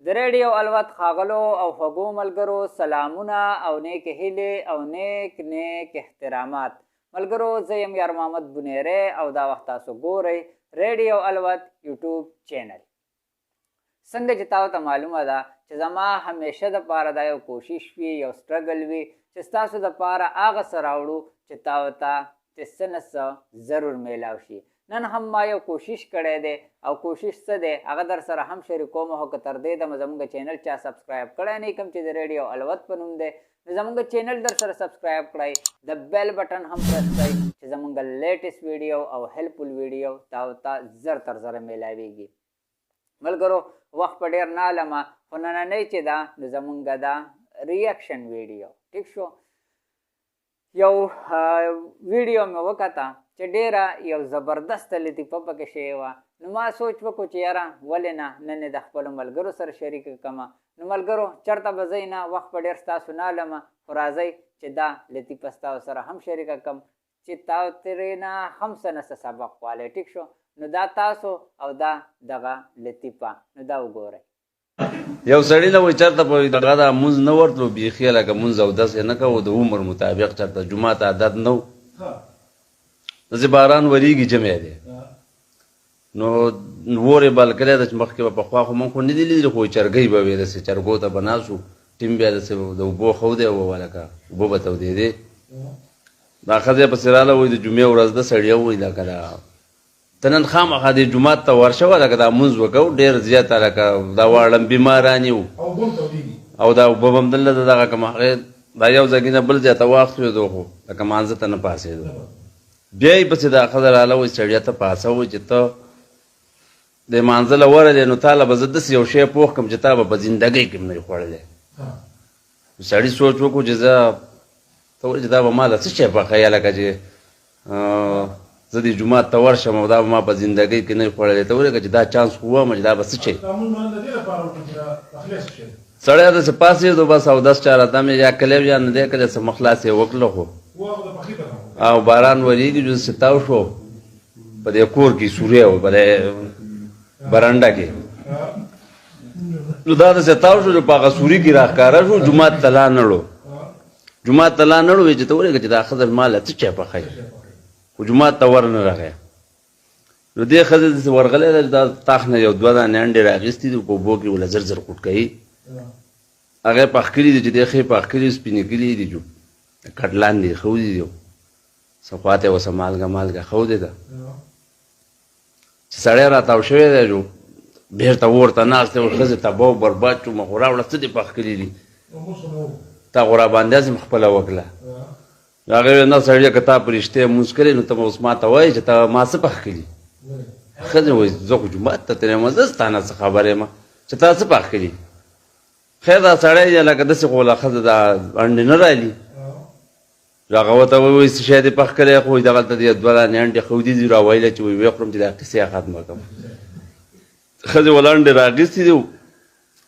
د ریډیو الوت ښاغلو او خوږو ملګرو سلامونه او نیک هیلې او نیک نیک احترامات. ملګرو، زه یم یار محمد بونیری او دا وخت تاسو ګورئ ریډیو الوت یوټیوب چینل. څنګه چې تاسو ته معلومه ده چې زما همیشه د پاره دا یو کوشش وي، یو سټرګل وي چې ستاسو د پاره هغه څه راوړو چې تاسو ته چې څه نه څه ضرور میلاو شي. نن هم ما یو کوشش کړی دی او کوشش څه دی هغه در سره هم شریکوم. خو که تر دې دمه زموږ چینل چا سبسکرایب کړی نه، کوم چې د ریډیو الوت په نوم دی، نو زموږ چینل در سره سبسکرایب کړئ، د بیل بټن هم پریس کړئ چې زموږ لیټسټ ویډیو او هیلپفول ویډیو تاسو ته زر تر زره میلاویږي. ملګرو، وخت په ډیر نه علمه، خو نننۍ چې ده نو زمونږ ده ریاکشن ویډیو. ټیک شو، یو ویډیو مې وکته چې ډیره یو زبردسته لطیفه پکې شوې وه، نو ما سوچ وکړو چې یاره ولې نه نن یې د خپلو ملګرو سره شریک کړم. نو ملګرو، چېرته به ځئ نه، وخت په ډېر ستاسو نه علمه، خو راځئ چې دا لطیفه ستاسو سره هم شریکه کړم چې تاسو ترېنه هم څه نه څه سبق والی. ټیک شو، نو دا تاسو او دا دغه لطیفه نو دا وګورئ. یو سړی نه وای چرته په دغه دا مونځ نه ورتلو بیخي، لکه مونځ اودس یې نه کوو د عمر مطابق، چرته جومات عادت نه و. داسې باران وریږي، جمع دی، نو ور یې بل کړی ده چې مخکې به پخوا خو مونږ خو نه دي لیدلي، خو چرګۍ به وې، داسې چرګو ته به ناست وو. ټیم بیا داسې د اوبو ښه دی وه، لکه اوبه به تودېدې. دا ښځه یې پسې راله، وایي د جمعې ورځ ده سړیه، وایي لکه دا ته نن خامخا دې جومات ته ورشه وه، لکه دا مونځ وکړو. ډېر زیاته لکه دا واړم بیماران یو او دا اوبه به هم دلته دغه کوم هغې دا یو ځای نه بل ځای ته واخوېدو، خو لکه مانځه ته نه پاڅېدو. بیا یې پسې دا ښځه راله، وایي سړیه ته پاڅه، وایي چې ته د مانځه له ورغلې نو تا له به زه داسې یو شی پوخ کړم چې تا به په زندګۍ کې هم نه وي خوړلی. سړي سوچ وکړو چې زه ته وایي چې دا به ما له څه شی پخوي، لکه چې زه دې جومات ته ورشم او دا به ما په زندګۍ کې نه وي خوړلی. ته ولګه چې دا چانس خو وم چې دا به څه شی. سړی داسې پاڅېدو، بس اودس چا راته مې یا کلی یا نه دی کلی، څه مخ لاس یې وکړه، خو او باران ورېږي چې داسې تاو شو په دې کور کې سوری و په دې برنډه کې، نو دا داسې تاو شو چې په هغه سوري کې راښکاره شو. جومات ته لا نه ړو، جومات ته لا نه ړو چې ته ولګه چې دا ښځه ما له څه چای پخوي، خو جومات ته ور نه راغی. نو دې ښځې داسې ورغلی ده چې دا تاخ نه یو دوه دانې انډې راغیستې دي، په اوبو کې وله زر زر کوټ کوي. هغه یې پخ کړي دي چې دې ښې پخ کړي، سپینې کړي دي، جو کټ لاندې یې ښودي دي، څه خواته یې ورسره مالګه مالګه ښودې ده چې سړی راتاو شوی دی، جو بېرته ور ته ناست دی. ښځې تباه او برباد شو، ما خو راوړه، څه دې پخ کړي دي؟ تا خو راباندې هسې خپله وکړه. هغه ویل نه سړیه، که تا په رښتیا لمونځ کړی نو ته به اوس ما ته وایې چې تا ما څه پخ کړي. ښځې وایي زه خو جومات ته تللی یم، زه ستا نه څه خبر یم چې تا څه پخ کړي. خیر، دا سړی یې لکه داسې خو له ښځه دا انډې نه رالي. هغه ورته وایي څه شی دې پخ کړی؟ خو دغلته دې دوه دانې انډې ښودي دي، راویله چې وایي ویې خورم چې دا قصې ختمه کړم. ښځې ولاندې راغیستې دي،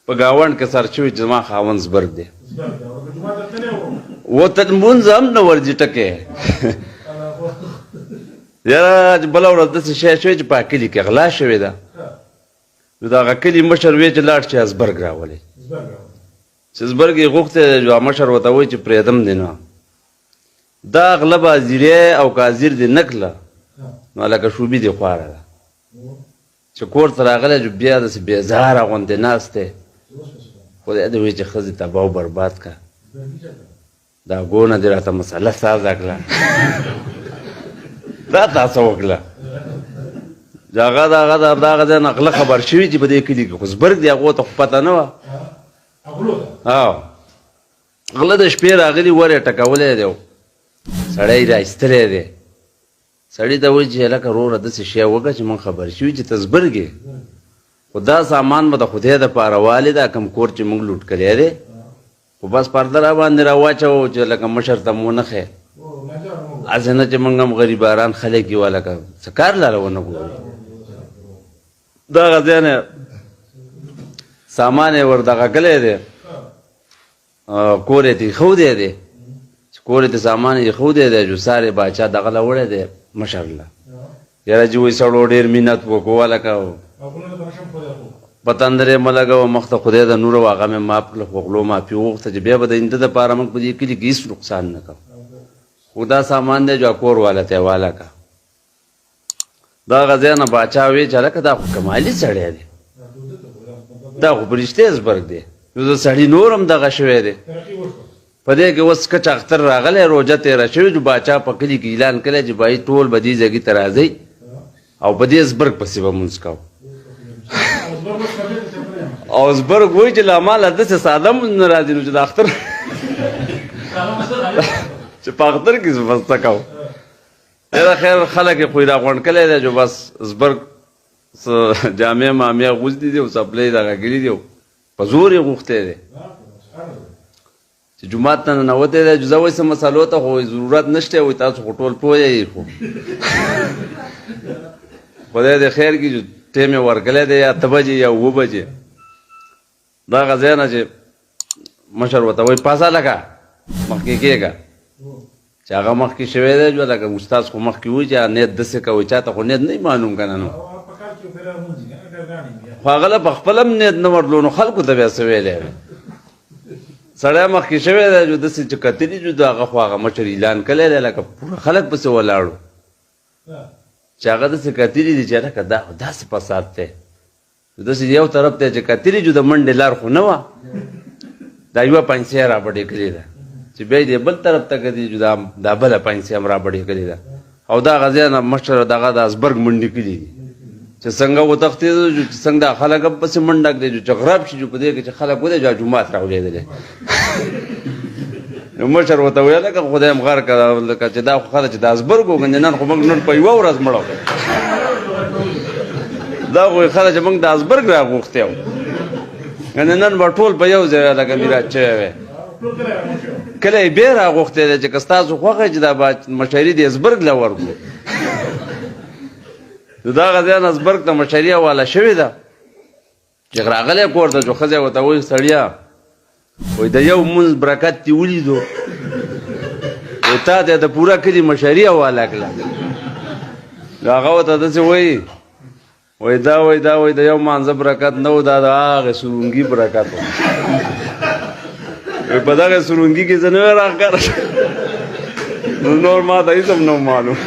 په ګاونډ کې سر شوی چې زما خاوند زبرګ دی و ته لمونځ هم نه ورځي ټکی. یاره چې بله ورځ داسې شی شوی چې په کلي کې غلا شوې ده، نو د هغه کلي مشر وی چې لاړ شي ازبرګ راولي. چې زبرګ یې غوښتی دی، مشر ورته وایي چې پرېږدم دې نه، دا غله به ازیری او که ازیر دې نه کړله نو لکه شوبي دې خواره ده. چې کور ته راغلی چې بیا داسې بېزاره غوندې ناست دی، خدای دې وایي چې ښځې تباه او برباد کړه، دا ګونه دې راته مسله سازه کړه، دا تا څه وکړه؟ هغه د هغه د دغه ځای نه غله خبر شوي چې په دې کلي کې خو زبرګ دی، هغو ته خو پته نه وه. غله د شپې راغلي، ور یې ټکولی دی، سړی یې را ایستلی دی. سړي ته وایي چې هلکه وروره، داسې شی وکړه چې موږ خبر شوي چې ته زبرګ یې، خو دا سامان به د خدای دپاره والې، دا کوم کور چې موږ لوټ کړی دی، خو بس پرده را باندې را واچوه چې لکه مشر ته مو نه ښیې، هسې نه چې موږ هم غریباران خلک یو، لکه څه کار لاره ونه ګوري. دغه ځای نه سامان یې ور دغه کړی دی، کور یې ترې ښودی دی، چې کور یې ته سامان یې ښودی دی، جو سارې باچا دغه له وړی دی مشر له. یاره چې وایي سړو ډېر مینت وکړو، لکه په تندر یې مه لګوه، مخ ته خدای د نور او هغه مې معاف کړل، خو غلو معافي وغوښته چې بیا به د اینده دپاره موږ په دې کلي کې هېڅ نقصان نه کوو، خو دا سامان دی چې کور والا ته یې والا که. دغه ځای نه باچا وی چې هلکه دا خو کمالي سړی دی، دا خو په رښتیا زبرګ دی، نو د سړي نور هم دغه شوی دی. په دې کې اوس کچ اختر راغلی، روژه تېره شوې، چې باچا په کلي کې اعلان کړی چې بای ټول به دې ځای ته راځئ او په دې زبرګ پسې به مونځ کوو. او زبرګ وایي چې لا ما له داسې ساده مونځ نه راځي، نو چې د اختر چې په اختر کې زه بس څه کوم. یاره خیر خلک یې خو یې راغونډ کړی دی چې بس زبرګ څه جامې مامې اغوستې دي او څپلۍ دغه کړي دي او په زور یې غوښتی دی چې جومات ته ننوتی دی. چې زه وایي څه مسلو ته خو ضرورت نشته، وایي تاسو خو ټول پوه یئ، خو خدای دې خیر کړي چې ټیم یې ورکړی دی، یا 8 بجې یا 7 بجې. دغه ځای نه چې مشر ورته وایي پاسه لکه مخکې کېږه، چې هغه مخکې شوی دی، جو لکه استاد خو مخکې وایي چې نیت داسې کوئ، چا ته خو نیت نه معلوم که نه، نو خو هغه له په خپل هم نیت نه ورتلو، نو خلکو ته بیا څه ویلی وی. سړی مخکې شوی دی جو داسې چې کتلي جو د هغه خو هغه مشر اعلان کړی دی، لکه پوره خلک پسې ولاړو چې هغه داسې کتلي دي چې لکه دا خو داسې فساد دی، داسې یو طرف ته چې کتلي جو د منډې لار خو نه وه، دا یوه پنسه یې رابډې کړې ده، چې بیا یې بل طرف ته کتلي جو دا بله پنسه هم رابډې کړې ده، او دا هغه ځای نه مشر دغه د ازبرګ منډې کړي دي چې څنګه وتښتېدو، چې څنګه دا خلک هم پسې منډه کړې چې غرب شي، چې په دې کې چې خلک ودی چې جومات راولېدلی. نو مشر ورته ویل لکه خدای هم غر کړه، لکه چې دا خو ښه ده چې د ازبرګ وګنې، نن خو موږ نن په یوه ورځ مړه، دا خو ښه ده چې موږ د ازبرګ راغوښتی وو، ګنې نن به ټول په یو ځای لکه میراث شوی وی. کله یې بیا راغوښتی دی چې که ستاسو خوښه چې دا مشري د ازبرګ له ورکړو. نو دغه ځای نه ازبرګ ته مشري حواله شوې ده، چې راغلی کور ته چې ښځه ورته وایي سړیه وایي د یو مونځ برکت دې ولیدو، وایي تا ته د پوره کلي مشري حواله کړه. نو هغه ورته داسې وایي، وایي دا وایي دا وایي د یو مانځه برکت نه و، دا د هغې سرونګي برکت و، وایي په دغې سرونګي کې زه نه وی راښکاره، نو نور ما ته هېڅ هم نه و معلوم.